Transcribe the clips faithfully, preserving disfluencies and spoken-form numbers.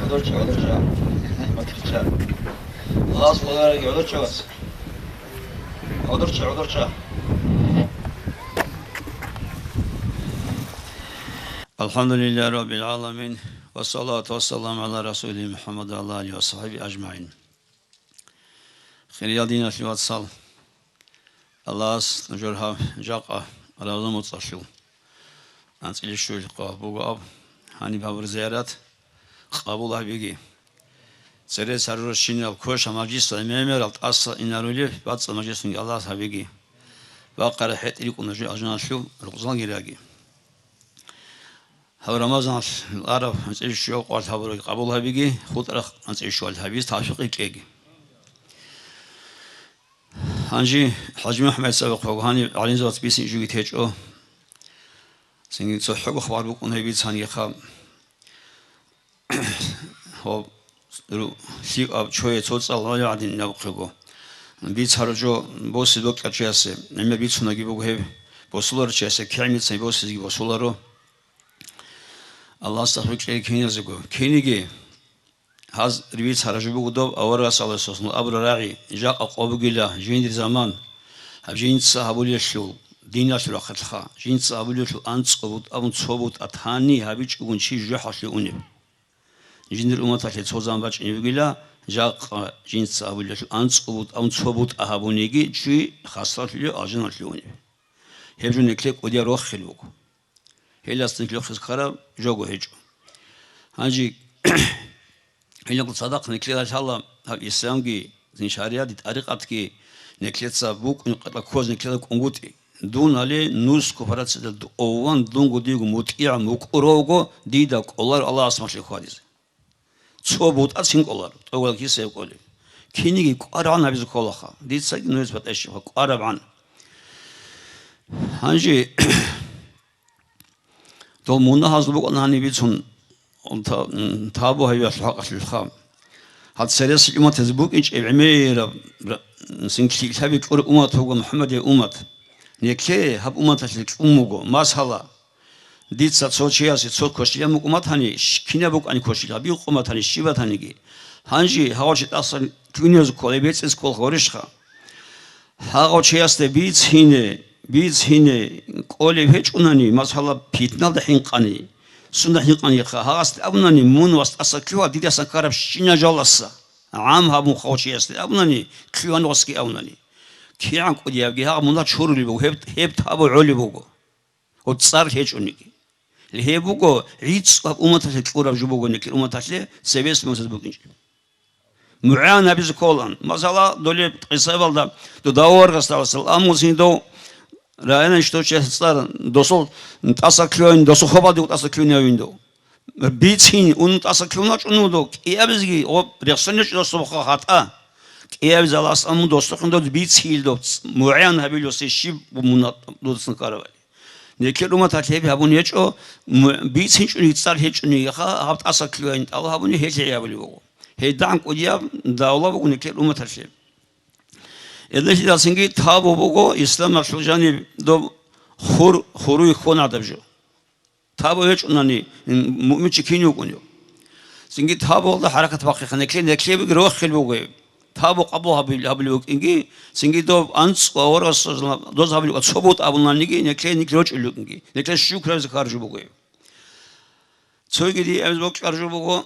ГӀодорчӀа, гӀодорчӀа. ГӀодорчӀа. Аллагьас хвалараги гӀодорчӀа вас. ГӀодорчӀа, гӀодорчӀа. الحمد لله رب العالمين، والصلاة والسلام على رسوله محمد وعلى آله وصحبه أجمعين. Хириял диналъул вацал, Аллагьас нужер гьаб жакъа Рамазан моцӀалъул анцӀила щуялъухъ буго аб, гьаниб гьабураб зиярат къабул гьабиги. Церес гьарурал щинал квешал мажлисал гӀемерал тӀаса инарулеб бацӀцӀад мажлисунги Аллагьас гьабиги. Бахъараб хӀетӀ рикӀкӀуна жо алжаналъул рукъзалги раги. Гьав Рамазаналъ араб анцӀила щуялъухъ къабул гьабиги, хутӀараб анцӀила щуялъухъ гьабизе тавфикъ кьеги. Гьанже ХӀажимухӀаммад цӀакъ вуго, гьаниб гӀалимзабац бицин жуги течӀо. Цинги цохӀого хабар букӀун гьеб бицанги хъа. Гьоб ру-, лъикӀаб чое цо цӀал гӀадин набухъего. Бицаро жо босизе бокьарав чиясе, гӀемер бицунаги буго гьеб, босуларев чиясе, кигӀмицин босизеги босуларо. Аллагьас тавфикъ кьеги киназего. Киниги гьаз рибицараб жо буго доб аварагас, гӀалайгьиссалату вассалам, абураб рагӀи: «Жакъа къо бугила жиндир заман, гьаб жинца гьабулелъул, диналъул рахъалъха, жинца гьабулелъул анцӀго бутӀа абун цо бутӀа тани гьабичӀогун чи жужахӀалъув унеб». Жиндир умматалъе цо заман бачӀине бугила, жакъа жинца гьабулелъул анцӀго бутӀа абун цо бутӀа гьабуниги чи хасралъулев, алжаналъув унеб. Гьеб жо нилъее кӀудияб рохел буго. Гьелдаса нилъехъе ккараб жого гьечӀо. Гьанже гьелъул цадахъ нилъеда лъала гьаб исламги, цин шаригӀатги, тӀарикъатги нилъеца букӀун, къватӀа ккозе нилъеда кӀунгутӀи. Дун гьале нусго парацидал ован дунго диего мутӀигӀав мукӀуравго, дида кӀоларо Аллагьасул рахмалъи хьвадизе. Цо бутӀа цин кӀоларо, тӀогал кисаяб кӀолеб. Киниги кӀварабгӀан гьабизе кколаха. Дицаги нужеца батӀа щибха кӀварабгӀан. Гьанже дол мунагьазул букӀана гьаниб бицун, та-, м, табу гьавиялъул хӀакъалъулъха. Гьаб цересел умматазе букӀинчӀеб гӀемераб ра-, цинги лъикӀлъаби кьураб уммат вуго МухӀаммадияб уммат. Нилъее гьаб умматалъе кьун буго, масала, дица цо чиясе цо квешлъи гьабун букӀун батани, щ-, кинаб букӀани квешлъи гьабун букӀун батани, щиб батаниги. Гьанже гьав чи тӀаса ккунезе ккола, бецӀизе ккола гьорищха? Гьагъав чиясда бицине, бицине кӀолеб гьечӀунани, масала, питналда хӀинкъани, сунда хӀинкъанихъа, гьагъасде абунани, мун вас тӀаса ккола, дидасан ккараб щина жаласа, гӀам гьабун хъав чиясде абунани, кколаро гъосги абунани. КигӀан кӀудиябги гьагъ мунагь чурулеб буго, гьеб, гьеб табу гӀолеб буго. Гьеб цӀар гьечӀониги. Гьеб буго, гӀицӀаб умматалъе кьураб жо буго, нилъер умматалъе цебесеб умматалъе букӀинчӀеб. МугӀан гьабизе кколаан. Масала, долеб къисабалда, дуда аварагасда, салам мусин дов районан ишдов чиясда цӀар, досул тӀаса кколин, досул хабалде тӀаса кколин гьавин дов. Бицин, ун тӀаса кколин вачӀун вуго, кӀиабизеги, о, рехсон гьечӀо досул хатӀа. КӀиабизе Аллагьас амун досухъин дов бицин дов, мугӀан гьабилосе щиб мунагь дудасан ккарабали. Нилъер умматалъ гьеб гьабун гьечӀо, м-, бицинчӀони цӀар гьечӀони, яха, гьаб тӀаса кколин тӀалаб гьабуни, гьелъ гьабулеб буго. ГьедигӀан кӀудияб давла буго нилъер умматалъе. Гьелдалъидалцинги табу буго исламалъул жаниб доб хур, хуруй хьон гӀадаб жо. Табу гьечӀунани, м-, муъминчи кин вукӀунев? Цинги табуялда хӀаракат бахъиха, нилъе, нилъеги рохел буго гьеб. Табу къабул гьабил-, гьабулев вукӀинги, цинги доб анцӀго аварагас доз гьабулев цо бутӀа абунаниги, нилъе нилъ рочӀулев вукӀинги, нилъе шукрабизе ккараб жо буго гьеб. Цоги диабизе бокьараб жо буго,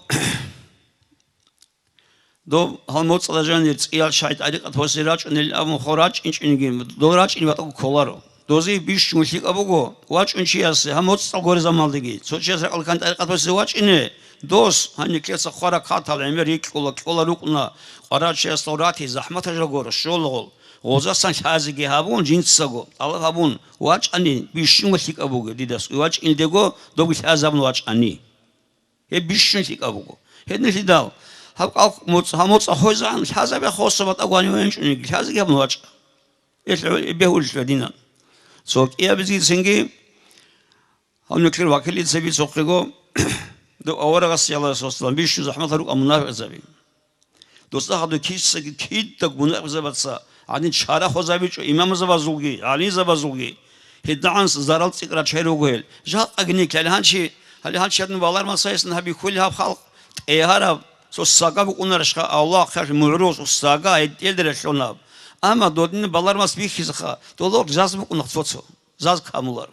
доб гьал моцӀалда жанир цӀиял чагӀи тӀарикъат гьосе рачӀунел абун хо рачӀинчӀониги, дол рачӀине батӀаго кколаро. Дозе бищун лъикӀаб буго, вачӀун чиясе, гьаб моцӀал гъоркь замалдаги, цо чияс ракӀалде ккани тӀарикъат гьосе вачӀине, дос, гьаниб нилъеца хвараб хъатал гӀемер рикьула, кьола рукъуна, къварачиясда рати, захӀматаб жо гуро, щолагъул, гъозасан лъазеги гьабун, жинцаго тӀалаб гьабун, вачӀани, бищун лъикӀаб буго дидас, вачӀинедего добги лъазабун вачӀани. Гьеб бищун лъикӀаб буго. Гьединлъидал, гьаб кӀал моцӀ-, гьаб моцӀа хвезегӀан, лъазабе хосаб батӀа гвани венчӀунеги, лъазеги гьабун вачӀа. Гьелъ гьу-, гьеб бегьулелъул гьединан. Цо кӀиабизецинги, гьав нилъер вакиллъи цебе цохъего, дов аварагас, гӀалайгьиссалату вассалам, бищун захӀматал рукӀа мунапикъзаби. Досда хадур киса-, кидаго мунапикъзабаца гьадин чара хвезабичӀо имамзабазулги, гӀалимзабазулги. ГьедигӀан зарал цӀикӀкӀарал чагӀи руго гьел. Жакъаги нилъ, гьале гьанчи, гьале гьанчи гьадин валар масайисан гьабихьулел гьаб халкъ, ТӀегьараб цо сага букӀунарищха, Аллагь хъалъ мугӀрус сага гьединлъун аб. Амма додин балармас бихьизеха, долор заз букӀунах цо-цо. Заз камуларо.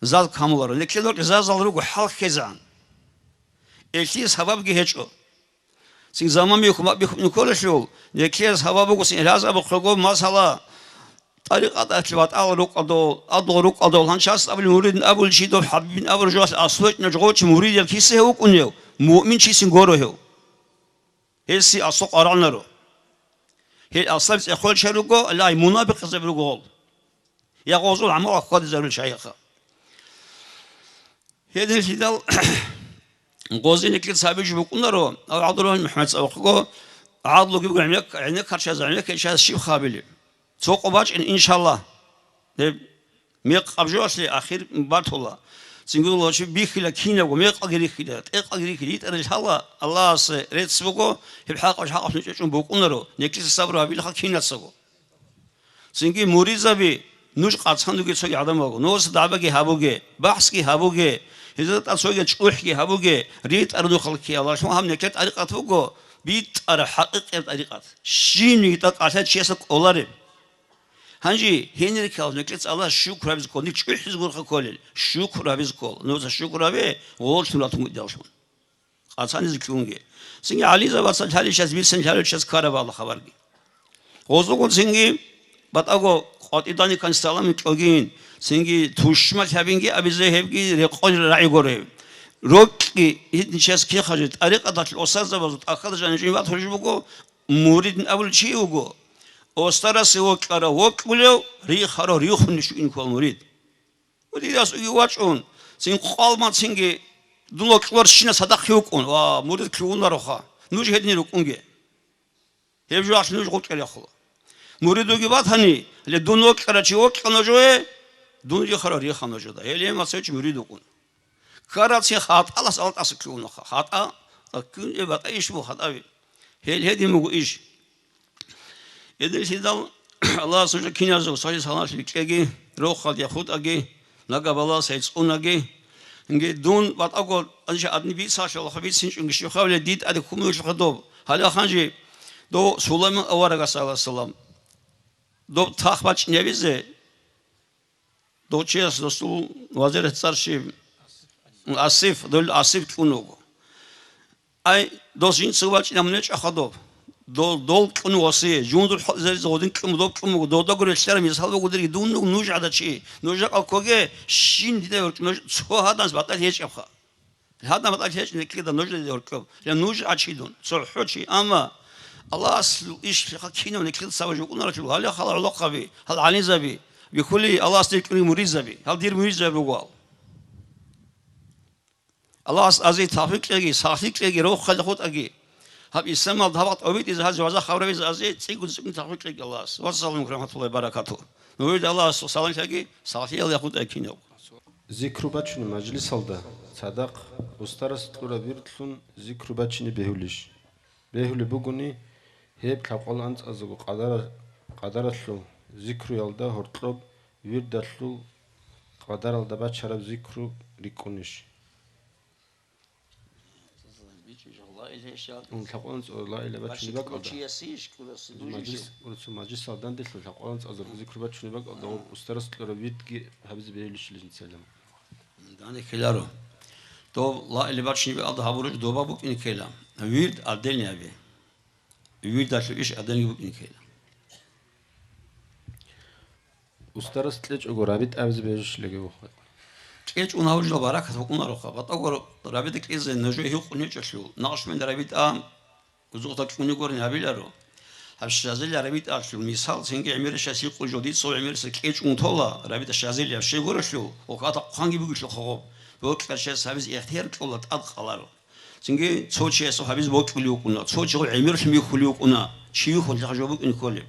Заз камуларо. Нилъер рокьи зазал руго хӀалхьезегӀан. Элъие сабабги гьечӀо. Цин заман бихьун, бихьун кколелъул, нилъее сабаб буго цин гьазабухъего, масала, тӀарикъаталъе ватӀал рукъадул, адул рукъадул, гьанчас абулеб муридин абулев чи доб хӀабибин абураб жоялъ аслу гьечӀинав жо чи муридияб киса гьев вукӀунев, муъмин чи цин горо гьев. Гьесие аслу къварагӀунаро. Гьел аслаби цӀехолча руго, лай мунапикъзаби руго гъол. Я гъозул гӀамал хьвадизарул чагӀиха. Гьединлъидал гъозинеги цаби жо букӀунаро, ав ГӀабдуррахӀман МухӀаммад цӀакъго гӀадлуги буго гӀенекк-, гӀенеккарчаз, гӀенеккарчаз щиб хабилеб? Цо къо бачӀин, иншаллагь. Гьеб мекъаб жоалъе ахир бартула. Цингулла чи бихьила кинабго, мекъаги рихьила, тӀекъаги рихьила, йитӀарал лъала Аллагьасе рецц буго, гьеб хӀакъаб хӀакъалъун чӀечӀун букӀунаро, некӀлъиса сабру гьабилха кинацаго. Цинги муридзаби, нуж къацан ругел цоги гӀадамалго, нужеца дагӀбаги гьабуге, бахӀсги гьабуге, гьезда тӀад цоги чӀухӀги гьабуге, ритӀар нухалъ ккеялъул гьаб некӀлъи тӀарикъат буго, битӀараб хӀакъикъияб тӀарикъат. Щибниги тӀад кӀалъай чиясда кӀолареб. Гьанже гьенир ккалъ некӀлъи цӀалас шукр гьабизе ккол, нилъ чӀухӀизе гурхъа кколел, шукр гьабизе ккол, нужеца шукр гьабе, гъоллъун ратун вугидаллъун. Къацанизе кьунги. Цинги гӀалимзабаца лъалищас, бицин лъалищас ккараб гьаб хабарги. Гъозуго цинги батӀаго къватӀиданикан салам кьогин, цинги тушмал гьабинги абизе гьебги рекъон рагӀи гуреб. Рокьи гьитничияс кихъазе тӀарикъаталъ осазабазул тӀахьал жанив жив батулеб буго, муридин абулев чи вуго. Остарасе вокьарав вокьулев, рихарав рихунищ вукӀин ккола мурид. Муридас уги вачӀун, цин къвалман цинги дун вокьуларщинас гьадахъ вукӀун ва мурид ккунароха, нуж гьедин рукӀунге. Гьеб жоялъ нуж гъоркьарахъула. Мурид уги батани, ле дун вокьарав чи вокьана жое, дун рихарав рихана жода. Гьеле мацевич мурид вукӀун. Ккарав цин хатӀалас алтӀаса ккунаха. ХатӀа, ккун батӀа иш буго хатӀаби. Гьел гьедин буго иш. Гьединлъидал Аллагьас нужер киназего сахлъи-саламалъ рикӀкӀеги, рохалде хутӀаги, нагаб Аллагьас гьей цӀунаги. Инги дун батӀаго анжи адни бицалъула, бицинчӀунги щиб хавле дид тӀаде кумуйлъухъа доб. Гьале ханжи дов Сулайман аварагас, гӀалайгьиссалам, доб тах бачӀинебизе, дов чияс досул вазират цӀар щиб? Асиф, дол Асиф кьун вуго. Ай, дос жинца вачӀинаб нечӀаха доб. Дол, дол кьун васие, жундул хӀакъзаризе гъодин кьун доб кьун вуго, додаго релълъараб мисал буго дирги дун нуж гӀада чи. Нуж жакъа ккоге, щин дида гьоркье, нуж цо гьаданас батӀалъи гьечӀебха. Гьадан батӀалъи гьечӀ никлида нуж дида гьоркьоб. Я нуж гӀачи дун, цохӀо чи. Амма Аллагьас иш лъиха кинав никлида цаваж вукӀунаралъул, гьале хала гӀолохъаби, гьал гӀалимзаби, бихьули Аллагьас дир кьури муридзаби, гьал дир муридзаби буго гьал. Аллагьас азе тавфикъ кьеги, сахлъи кьеги, рохалда хутӀаги. Гьаб исламалда гьаб тӀобитӀизе гьазе ваза хабаравизе азе цӀикӀкӀун цӀикӀкӀун тавфикъ кьеги Аллагьас. Вассаламу алейкум ва рахматуллахи ва баракатугь. Нужеда Аллагьас салам лъаги, сахлъиялда хутӀа кинаб. Зикру бачунеб мажлисалда цадахъ устарас кьураб вирдлъун зикру бачине бегьулищ? Бегьулеб бугони, гьеб лъабкъоялда анцӀазего къадара-, къадаралъул зикруялда гьоркьоб вирдалъул къадаралда бачараб зикру рикӀкӀунищ? Ун лъабкъоялда анцӀазего ла илагьа бачунеб бакӀалда. Мажлис, урцул мажлисалда данделъун лъабкъоялда анцӀазего зикру бачунеб бакӀалда, гьеб устарас кьураб вирдги гьабизе бегьулищ лезницайилан. Дани ккеларо. Доб ла илагьа бачунеб бакӀалда гьабураб доба букӀине ккела. Вирд отдельный гьабе. Вирдалъул иш гӀадамги букӀин ккела. Устарас кьечӀого рабитӀа абизе бежишлъиги вухъе. КьечӀун гьавжал баракат букӀунарухъа. БатӀаго рабитӀа кьезе нужее гьикъун гьечӀолъул, накъшбенда рабитӀа узухъда кьуни гурин гьабиларо. Гьаб Шазил рабитӀалъул мисал, цинги гӀемеришас гьикъун жо дицав гӀемериса кьечӀун тола, рабитӀа Шазил гьаб щай гурелъул, ва хатӀа хъванги бугелъул хъогъоб, бокьарчияс гьабизе ихтияр кьола, тӀад къаларо. Цинги цо чиясул гьабизе бокьулев вукӀуна, цо чиясул гӀемерлъун бихьулев вукӀуна, чи вихьулев жо букӀин кколеб.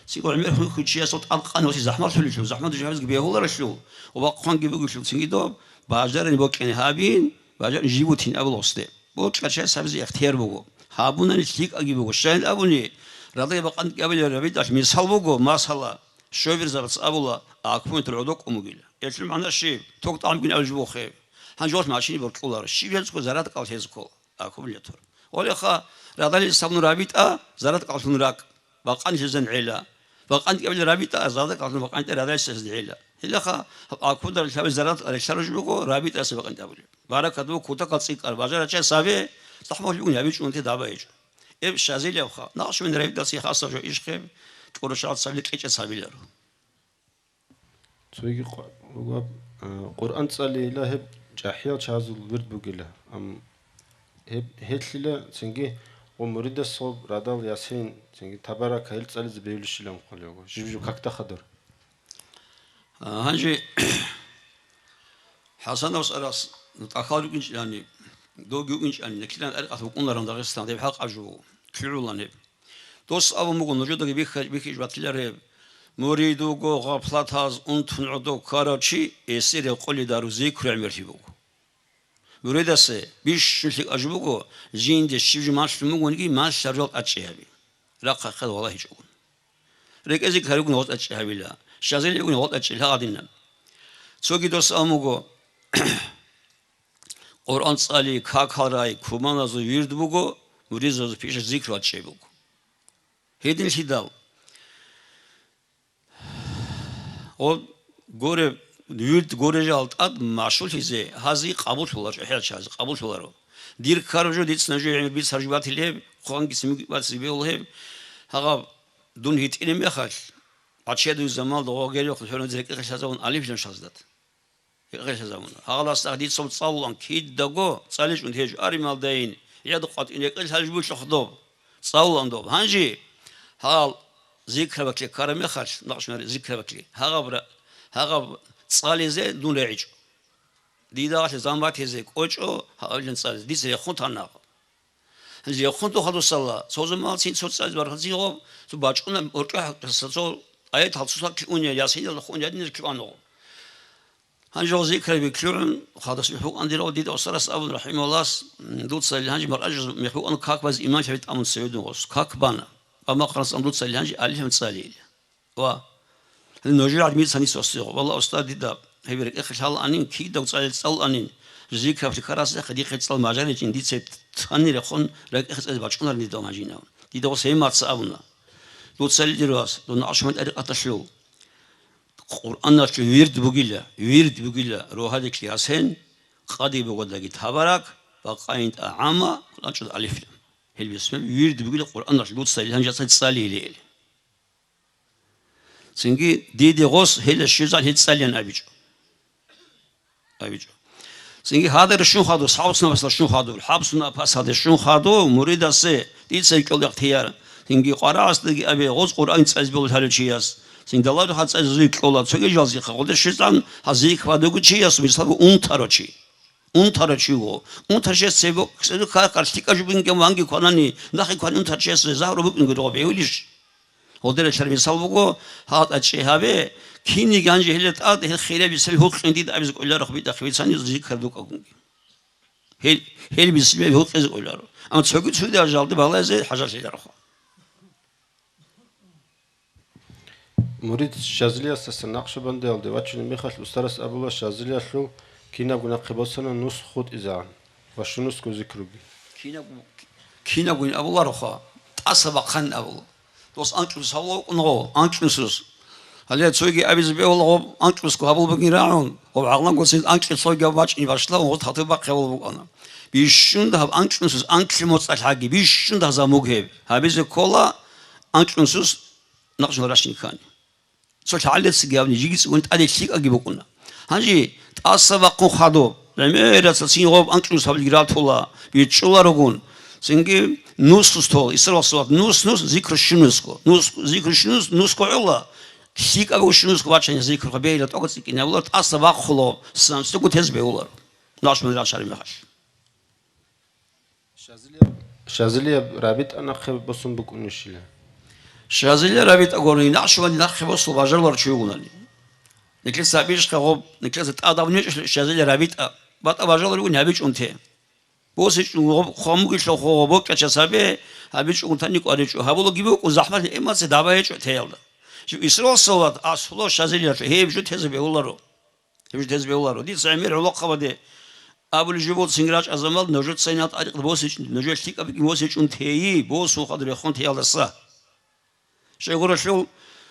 Цинги гӀемерлъун бихьулев чиясул тӀад къан гьосие захӀмалъулелъул, захӀмалъулев жо гьабизеги бегьуларелъул, ва бахъанги бугелъул, цинги доб бажарани бокьани гьабин, бажарани жиб бутин абула гьосде. Бокьарчияс гьабизе ихтияр буго. Гьабунани лъикӀаги буго. Щайин абуни, радагӀи бакъанги абулеб рабитӀалъ мисал буго, масала, шоферзабац абула, аккументал гӀодо кӀун бугила. Гьелъул магӀна щиб? Ток тӀамгин абулеб жо бухъе. Гьанже гьос машини боркьуларо. Щиб гьезухъе зарад кӀал гьезухъе? Аккумулятор. Гъолеха, радалица гьабун рабитӀа, зарат кӀалъун ракӀ. Бакъанилъизан гӀела. Бакъанилъ кӀабила рабитӀа, зарат кӀалъун бакъанитӀа радалица гӀела. Гьелеха, гьаб аккумуляторалъ гьабизе зарат релълъараб жо буго, рабитӀасе бакъанитӀа абулеб. Баракат буго, кутакал цӀикӀкӀар, бажарача сабе, захӀмалъугьун гьабичӀунти дабаичӀо. Эб щазилиябха, Накъшбанди рабитӀасе хасаб жо ишхъеб, кӀурушагӀат сабли кьечӀеб сабиларо. Цоги къо-, бугеб, а, Къуръан цӀалейила гьеб чӀахӀиял чагӀазул вирд бугила. Ам гьеб, гьелъила цинги гъо муридас гъоб радал Ясин, цинги Табарак гьел цӀализе бегьулищилан хъулего. Жиб-жиб какда хадур. А, гьанже ХӀасанас арас тӀахьал рукӀинчӀилани, довги вукӀинчӀани, неклъилан арикъалъ вукӀунаран Дагъистан, гьеб хӀакъаб жо буго. КигӀулан гьеб. Дос абун буго, нужедаги бихьа-, бихьиж батилареб, мурид вуго гъафлатаз унтун гӀодов ккарав чи, эсир рекъолида рузей кури гӀемерлъи буго. Муридасе бищун лъикӀаб жо буго, жинде щиб жо малъун бугониги, малъарал тӀадчӀи гьаби. Рахъ-рахъал валагьичӀогун. РекӀезе ккаригун гъотӀа чӀи гьабила, щазил бугун гъотӀа чӀи гьагъадина. Цоги дос абун буго, Къуръан цӀали, какал рай, куманазул вирд буго, муридазул пиша зикру гьачӀи буго. Гьединлъидал, гъо-, горе, вирд горе жал тӀад машгьурлъизе гьази къабуллъуларо, чӀухӀиял чагӀазе къабуллъуларо. Дир ккараб жо, дица нужее гӀемер бицараб жо батилеб, хъванги цинги баци бегьулеб, гьагъаб дун гьитӀинаб мехалъ, гьачедуй замалда гъогерихъ хӀурмат рекӀехъе лъазабун алифлъун шаздат. Гьеб гъелъазабуна. Гьалас дагь дица цӀалулан кидаго цӀаличӀун гьечӀо арималдайин, гӀедукъатӀин рекӀел гьалжбулъухъ доб, цӀалулан доб. Гьанже гьал зикрабакли ккараб мехалъ, накъшмари зикрабакли, гьагъаб ра-, гьагъаб цӀализе дун регӀичӀо. Дида гьалъе замбатизе кӀочӀо, гьабилан цӀализе, дица рехун тана гьаб. Гьанже рехун тухадусала, цо заманалцин цо цӀализе барханцин гьаб, цо бачӀуна, оркьа-, цо аят гьалцусакки уния, ясинал хун ядинир киван гьаб. Гьанже гъоз зикраби ккугӀун, хадас мехбукӀан дирав дида устарас абун, рахӀимагьуллагь, м, дуца ил гьанже маркӀачӀаз мехбукӀан как баз иман лъабитӀамун цеведун гъос, как бана. Амма хадас ам дуца ил гьанже алилъун цӀалил. Ва нужер гӀадмица нисвасигъо. Валла, устар дида, гьеб рекӀехъе лъалаанин, кидаг цӀалил цӀалаанин, зикраб лъикарасехъе дихъе цӀал мажаричӀин дица тани рехун рекӀехъе цӀализе бачӀунарин дида гьанжинав. Дида гъос гьеб маца абуна. Дуца ил дир вас, дун ашмал тӀарикъаталъул. Къуръаналъул вирд бугила, вирд бугила, рогьаликлъи гьасен, къади бугодаги табарак, бакъайин тӀагӀама, лачӀуд алифлам. Гьел бисмил вирд бугила Къуръаналъул, дуца ил гьанжеца цӀалили ил. Цинги диде гъос гьела щвезал гьел цӀалиян абичӀо. абичӀо. Цинги гьадар щун хадур, хӀабсунабасда щун хадур, хӀабсунаб пасалде щун хадур, муридасе дица кьол ихтияр. Цинги къварагӀасдаги абе, гъоз Къуръан цӀализе бегьуларев чияс. Цин даларухъа цӀализе кьола, цоги жалзихъа, гъодер щвезан гьазихъ вадугу чияс, мисалго, унтаро чи. Унтаро чи вуго. Унтарчияс цебе, цебе ккарккар лъикӀаб жубинги ванги кванани, нахъе квани унтарчияс загьру букӀинги догъо бегьулищ? Гъодералъар мисал буго, гьатӀа чӀи гьабе, кинниги гьанже гьелда тӀад гьел хире бицел гьукъин дида абизе кӀоларухъ битӀахъе бицани зикр дукӀагунги. Гьел, гьел бицел гьукъизе кӀоларо. Амма цоги цоги жалде балайзе хӀажалъиларухъа. Мурид Шазилиясдасан Накъшабандиялде вачунеб мехалъ устарас абула, Шазилиялъул кинабго нахъе босана нус хутӀизегӀан ва щунусго зикруги. Кинаб-, кинабгойин абулароха, тӀаса бахъанин абула. Дос анкьнус гьавула вукӀун гъов, анкьнусус. Гьале цойги абизе бегьула гъоб анкьнусго гьабул бугин рагӀун, гъоб гӀагълан гуцин анкьи цойги гьаб бачӀин башла, гъоб хатур бахъе гьавула букӀана. Бищунда гьаб анкьнусус анкьли моцӀалъ гьаги, бищунда гьаза муг гьеб. Гьабизе ккола анкьнусус накъшун рашин ккани. Цо лъагӀалициги гьабни, жиги цӀугун тӀаде лъикӀаги букӀуна. Гьанже тӀаса бахъун хадуб, гӀемерацал цин гъоб анкьнус гьабилги ратула, бичӀчӀуларогун. Цинги нусус тола, исрал салат, нус-нус зикру щунусго. Нус, зикру щунус, нусго гӀула, лъикӀаб щунусго бачани зикру гьабейла тӀокӀа цӀикӀкӀинабула, тӀаса бахъуло, самсугу тез бегьулар. Нашман рашари мехалъ. Шазилияб, Шазилияб рабитӀа нахъе босун букӀунищила? Шазилияб рабитӀа гурони, Накъшбанди нахъе босун бажарулар чи вугунани. Никлеца абишха гъоб, никлеца тӀадаб нечӀ Шазилияб рабитӀа, батӀа бажарулар вугун гьабичӀун те. БосичӀун гъоб хъван бугелъул гъоб бокьачас гьабе, гьабичӀун тани кӀваричӀо. Гьабулаги букӀун захӀмат эмаца дабагьечӀо теялда. Жив исрал салат, асула Шазилиялъе, гьеб жо тезе бегьуларо. Гьеб жо тезе бегьуларо. Дица гӀемер гӀолохъабаде Абулеб жо буго, цинги рачӀарзабан нужецайинал тӀарикъат босичӀин, нужер лъикӀаб бикӀин босичӀун тейи, босун хадур рехун теялдаса. Щайгурелъул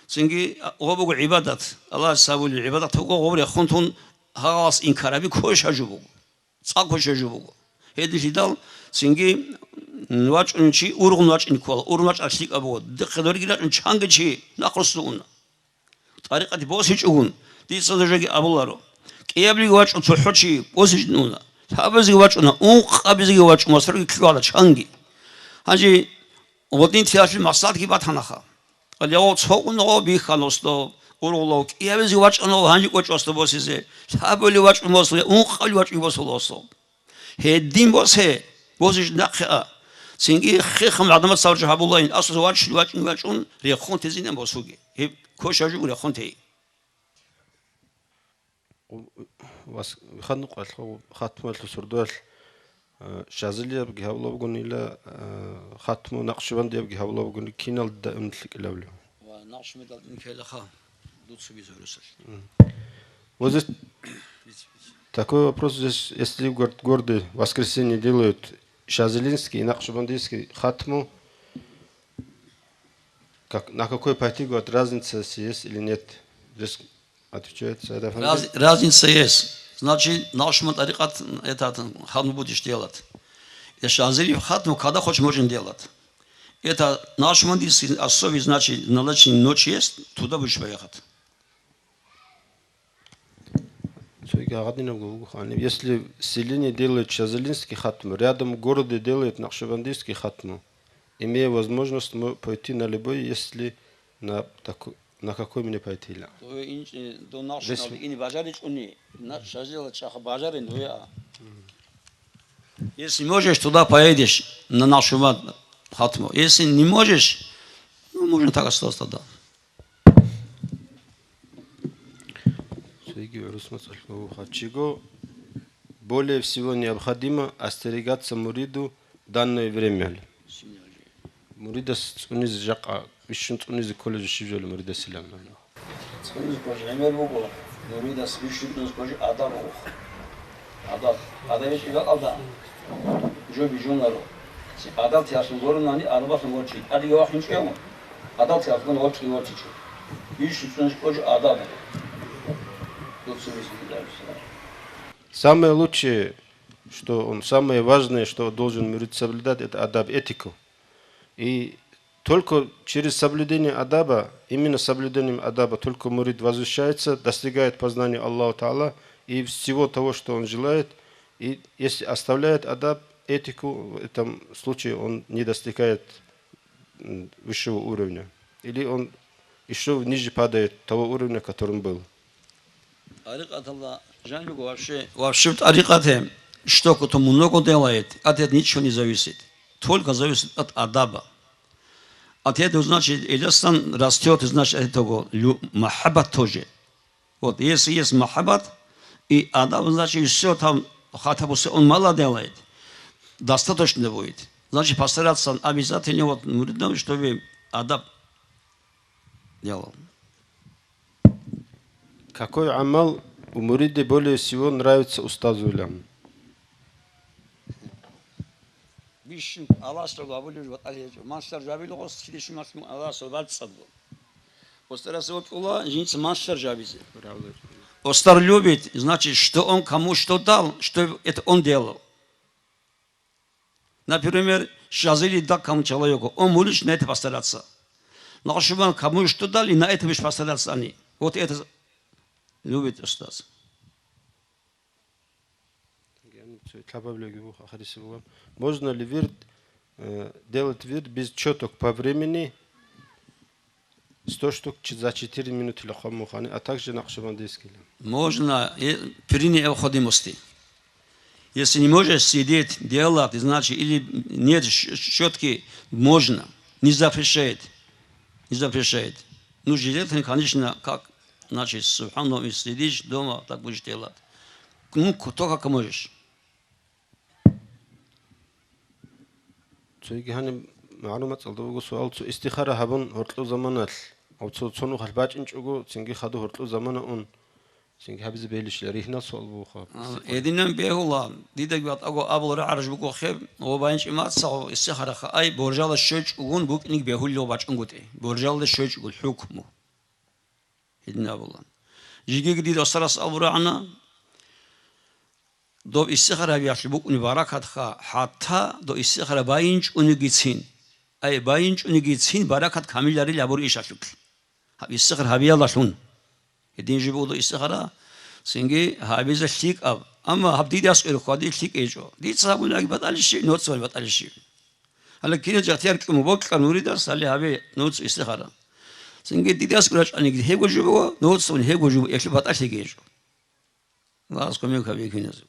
цинги гъо буго гӀибадат, Аллагьас гьабулеб гӀибадат буго, гъоб рехун тун гьагъалас инкар гьаби квешаб жо буго, цӀакъ квешаб жо буго. Гьединлъидал цинги вачӀунев чи ургъун вачӀине ккола, ургъун вачӀараб лъикӀаб буго, дихъе дорги рачӀун чанги чи нахъруссун уна. ТӀарикъат босичӀогун, дица нужееги абуларо. КӀиабилеги вачӀун цохӀо чи босичӀун уна. Лъабабизеги вачӀуна, ункъабизеги вачӀун ва сорги ккола чанги. Гьанже гъодин теялъе маслагьатги батанаха. Гьале гъо цо унагъо бихьана досда, ургъулав, кӀиабилеги вачӀана гьанже кӀочӀосда босизе. Лъабабилеги вачӀун босула, ункъабилеги вачӀун босула досда. Гьедин босе, босичӀин нахъе а. Цинги хехун гӀадамаца гьабулаин, асас вачӀун, вачӀун, вачӀун, рехун тезинан босуге. Гьеб квешаб жо рехун тей. Вас-, ханукъалъ хатмалъул сордоялъ, а, шазилиябги гьабулабгунила, а, хатму накъшбандиябги гьабулабгуни кинал даим лъикӀлъавлев? Ва накъшбандиялъ инкелаха, дуца бизарусалъ. М. Вот здесь такой вопрос здесь, если в гор-, городе в воскресенье делают шазилинский и накъшбандийский хатму, как, на какой пойти, говорят, разница, если есть или нет? Здесь отвечает Сайд Афанди. Раз-, разница есть. Значит, накъшбанд тӀарикъат, этот, хатму будешь делать. Если шазилияб хатму, когда хочешь, можем делать. Это накъшбандийский особый, значит, назначенная ночь есть, туда будешь поехать. Цойги гьагъадинабго буго, гьаниб, если в селении делают шазилинский хатму, рядом в городе делают накъшбандийский хатму, имея возможность мо-, пойти на любой, если на таку-, на какой мне пойти ла. Дое инчӀ-, до накъшбандиял ини бажаричӀони, на-, шазилиял чӀаха бажарин дое а. Если можешь, туда поедешь, на накъшбанд хатму. Если не можешь, ну, можно так остаться тогда. Цойги гӀурус мацӀалъ буго, чего более всего необходимо остерегаться муриду в данное время? Муридас цӀунизе жакъа, бищун цӀунизе кколеб жо щиб жолеб муридасилан? ЦӀунизе кколеб гӀемер буго, муридас бищун цӀунизе кколеб жо адаб буго. Адаб, адаб гьечӀеб бакӀалда жо бижунаро. Адаб тӀехьалъун гуронани, адабалъун гурчи. ТӀадеги вахинчӀев, адаб тӀехьалъун гурчи, гурчичӀо. Бищун цӀунизе кколеб жо адаб. Дуца бицунеб. Самое лучшее, что он, самое важное, что должен мурид соблюдать, это адаб, этику. И только через соблюдение адаба, именно соблюдением адаба, только мурид возвышается, достигает познания Аллаха Тааля и всего того, что он желает. И если оставляет адаб, этику, в этом случае он не достигает, м, высшего уровня. Или он ещё ниже падает того уровня, которым был. ТӀарикъаталда жанибго вообще, вообще в тӀарикъате что-то много делает, от этого ничего не зависит. Только зависит от адаб. От этого, значит, эласан растёт, значит, от этого лю-, махаббат тоже. Вот, если есть махаббат и адаб, значит, и всё там, хотя бы всё он мало делает, достаточно будет. Значит, постараться обязательно вот муридам, чтобы адаб делал. Какой амал у мурида более всего нравится устазу илан? Бищун Аллагьасул абулеб жо батӀалъи гьечӀо. Ман сар жабилгъос чидищ мас Аллагьасул бацӀцӀадго. Устарас вокьула жинца ман сар жабизе. Устар любит, значит, что он кому что дал, что это он делал. Например, шазили дал кому человеку, он будешь на это постараться. Накъшбанд кому что дал, и на это будешь постараться они. Вот это любит устаз. Можно ли вирд, э, делать вирд без чёток по времени, сто штук чи-, за четыре минуты лахъа мухани, а также накъшбандийский? Можно, э, при необходимости. Если не можешь сидеть, делать, значит, или нет щ-, щётки, можно. Не запрещает. Не запрещает. Ну, жилетом, конечно, как, значит, субханаллах, и сидишь дома, так будешь делать. Ну, кто как можешь. Цоги гьаниб магӀлумат цӀалда буго суал, цо истихара гьабун гьоркьо заманалъ, ва цо цо нухалъ бачӀинчӀого, цинги хадуб гьоркьо замана ун, Цинги гьабизе бегьилищила, ригьнал суал бугоха. А, гьединан бегьула, дидаги батӀаго абулеб рагӀараб жо буго хеб, ва байинчӀеб мацагӀав истихара ха-, ай, боржалда щвечӀогун букӀинеги бегьулев бачӀунгутӀи. Боржалда щвечӀого хӀукму. Гьедин абула. Жеги дида устарас абурагӀана, доб истихара гьабиялъул букӀунеб баракат ха, хӀатта доб истихара байинчӀунигицин. Ай, байинчӀунигицин баракат камиларил абур ишалъулъ. Гьаб истихара гьабиялдалъун. Гьедин жиб буго доб истихара, цинги гьабизе лъикӀаб. Амма гьаб дидас гӀерхъа, дир лъикӀ гьечӀо. Дица гьабунаги батӀалищи, нуцӀцӀун батӀалищи. Гьале кине жагьтияр кьун бокьа нуридас, гьале гьабе нуцӀцӀун истихара. Цинги дидас рачӀаниги гьебго жиб буго, нуцӀцӀун гьебго жиб буго, гьелъул батӀалъиги гьечӀо. Аллагьас кумек гьабе киназего.